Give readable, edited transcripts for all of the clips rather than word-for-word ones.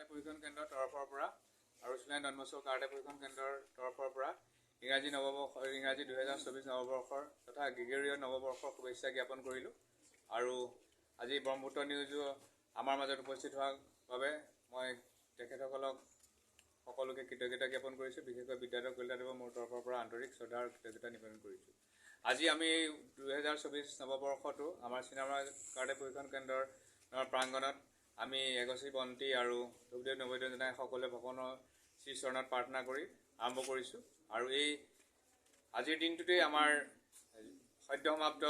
প্ৰশিক্ষণ কেন্দ্ৰৰ তৰফৰ পৰা আৰু চুলাই ডনবস্কো কাৰাটে প্ৰশিক্ষণ কেন্দ্ৰৰ তৰফৰ পৰা ইংৰাজী নৱবৰ্ষ, ইংৰাজী 2024 নৱবৰ্ষৰ তথা গ্ৰিগৰীয় নৱবৰ্ষৰ শুভেচ্ছা জ্ঞাপন কৰিলোঁ। আৰু আজি ব্ৰহ্মপুত্ৰ নিউজো আমাৰ মাজত উপস্থিত হোৱাৰ বাবে মই তেখেতসকলক সকলোকে কৃতজ্ঞতা জ্ঞাপন কৰিছোঁ। বিশেষকৈ বিদ্যাধৰ কলিতাদেৱৰ মোৰ তৰফৰ পৰা আন্তৰিক শ্ৰদ্ধা আৰু কৃতজ্ঞতা নিবেদন কৰিছোঁ। আজি আমি 2024 নৱবৰ্ষটো আমাৰ চিনামৰা কাৰাটে প্ৰশিক্ষণ কেন্দ্ৰৰ প্ৰাংগণত আমি এগছি বন্তি আৰু ধূপদেৱ নৈবেদ্য জনাই সকলোৱে ভগৱানৰ শ্ৰীচৰণত প্ৰাৰ্থনা কৰি আৰম্ভ কৰিছোঁ। আৰু এই আজিৰ দিনটোতেই আমাৰ সদ্য সমাপ্ত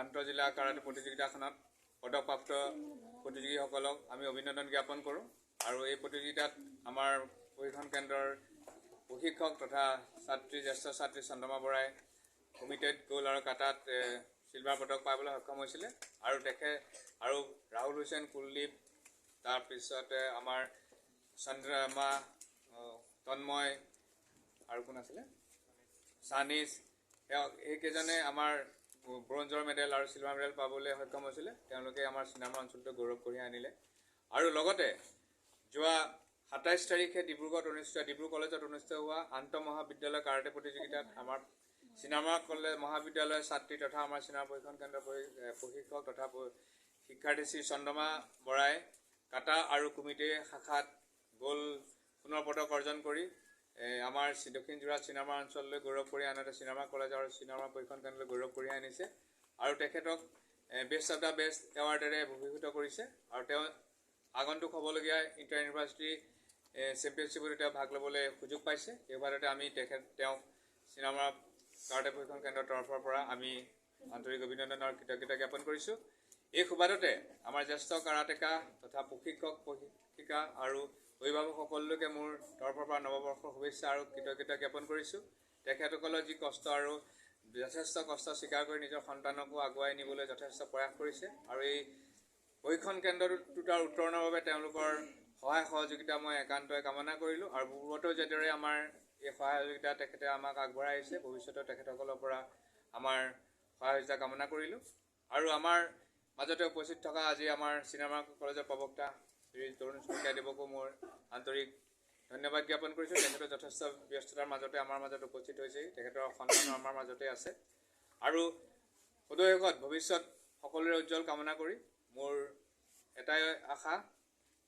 আন্তঃজিলা কাৰাটে প্ৰতিযোগিতাখনত পদকপ্ৰাপ্ত প্ৰতিযোগীসকলক আমি অভিনন্দন জ্ঞাপন কৰোঁ। আৰু এই প্ৰতিযোগিতাত আমাৰ প্ৰশিক্ষণ কেন্দ্ৰৰ প্ৰশিক্ষক তথা ছাত্ৰী, জ্যেষ্ঠ ছাত্ৰী চন্দ্ৰমা বৰাই কুমিটেত গ'ল্ড আৰু কাটাত চিলভাৰ পদক পাবলৈ সক্ষম হৈছিলে। আৰু তেখেত আৰু ৰাহুল হুছেইন, কুলদীপ, তাৰপিছতে আমাৰ চন্দ্ৰমা, তন্ময় আৰু কোন আছিলে, চানিজ, এইকেইজনে আমাৰ ব্ৰঞ্জৰ মেডেল আৰু চিলভাৰ মেডেল পাবলৈ সক্ষম হৈছিলে। তেওঁলোকে আমাৰ চিনামৰা অঞ্চলটো গৌৰৱ কঢ়িয়াই আনিলে। আৰু লগতে যোৱা 27 তাৰিখে ডিব্ৰুগড়ত অনুষ্ঠিত, ডিব্ৰুগড় কলেজত অনুষ্ঠিত হোৱা আন্তঃমহাবিদ্যালয় কাৰাটে প্ৰতিযোগিতাত আমাৰ চিনামৰা কলেজ মহাবিদ্যালয়ৰ ছাত্ৰী তথা আমাৰ চিনামৰা প্ৰশিক্ষণ কেন্দ্ৰৰ প্ৰশিক্ষক তথা শিক্ষাৰ্থী শ্ৰী চন্দ্ৰমা বৰাই কাটা আৰু কুমিটে শাখাত গ'ল্ড সোণৰ পদক অৰ্জন কৰি আমাৰ দক্ষিণ যোৰহাট চিনামৰা অঞ্চললৈ গৌৰৱ কঢ়িয়াই আনহাতে চিনামৰা কলেজ আৰু চিনামৰা প্ৰশিক্ষণ কেন্দ্ৰলৈ গৌৰৱ কঢ়িয়াই আনিছে। আৰু তেখেতক বেষ্ট অফ the best এৱাৰ্ডেৰে ভূষিত কৰিছে। আৰু তেওঁ আগন্তুক হ'বলগীয়া ইণ্টাৰ ইউনিভাৰ্চিটি চেম্পিয়নশ্বিপতো তেওঁ ভাগ ল'বলৈ সুযোগ পাইছে। এই সুবাদতে আমি তেওঁক চিনামৰা কাৰাটে প্ৰশিক্ষণ কেন্দ্ৰৰ তৰফৰ পৰা আমি আন্তৰিক অভিনন্দন আৰু কৃতজ্ঞতা জ্ঞাপন কৰিছোঁ। এই সুবাদতে আমাৰ জ্যেষ্ঠ কাৰাটেকা তথা প্ৰশিক্ষক, প্ৰশিক্ষিকা আৰু অভিভাৱকসকললৈকে মোৰ তৰফৰ পৰা নৱবৰ্ষৰ শুভেচ্ছা আৰু কৃতজ্ঞতা জ্ঞাপন কৰিছোঁ। তেখেতসকলৰ যি কষ্ট আৰু যথেষ্ট কষ্ট স্বীকাৰ কৰি নিজৰ সন্তানকো আগুৱাই নিবলৈ যথেষ্ট প্ৰয়াস কৰিছে। আৰু এই প্ৰশিক্ষণ কেন্দ্ৰ দুটাৰ উত্তৰণৰ বাবে তেওঁলোকৰ সহায় সহযোগিতা মই একান্তই কামনা কৰিলোঁ। আৰু পূৰ্বতেও যিদৰে আমাৰ এই সহায় সহযোগিতা তেখেতে আমাক আগবঢ়াই আহিছে, ভৱিষ্যতেও তেখেতসকলৰ পৰা আমাৰ সহায় সহযোগিতা কামনা কৰিলোঁ। আৰু আমাৰ মাজতে উপস্থিত থকা আজি আমাৰ চিনামৰা কলেজৰ প্ৰবক্তা শ্ৰী তৰুণ শইকীয়াদেৱকো মোৰ আন্তৰিক ধন্যবাদ জ্ঞাপন কৰিছোঁ। তেখেতে যথেষ্ট ব্যস্ততাৰ মাজতে আমাৰ মাজত উপস্থিত হৈছে। তেখেতৰ সন্তানো আমাৰ মাজতে আছে। আৰু সদৌ শেষত ভৱিষ্যত সকলোৰে উজ্জ্বল কামনা কৰি মোৰ এটাই আশা,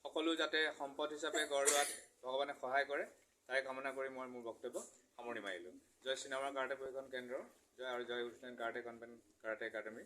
সকলো যাতে সম্পদ হিচাপে গঢ় লোৱাত ভগৱানে সহায় কৰে, তাৰে কামনা কৰি মই মোৰ বক্তব্য সামৰণি মাৰিলোঁ। জয় চিনামৰা কাৰাটে প্ৰশিক্ষণ কেন্দ্ৰ জয় আৰু জয় উছলেন কাৰাটে কনভেণ্ট কাৰাটে একাডেমি।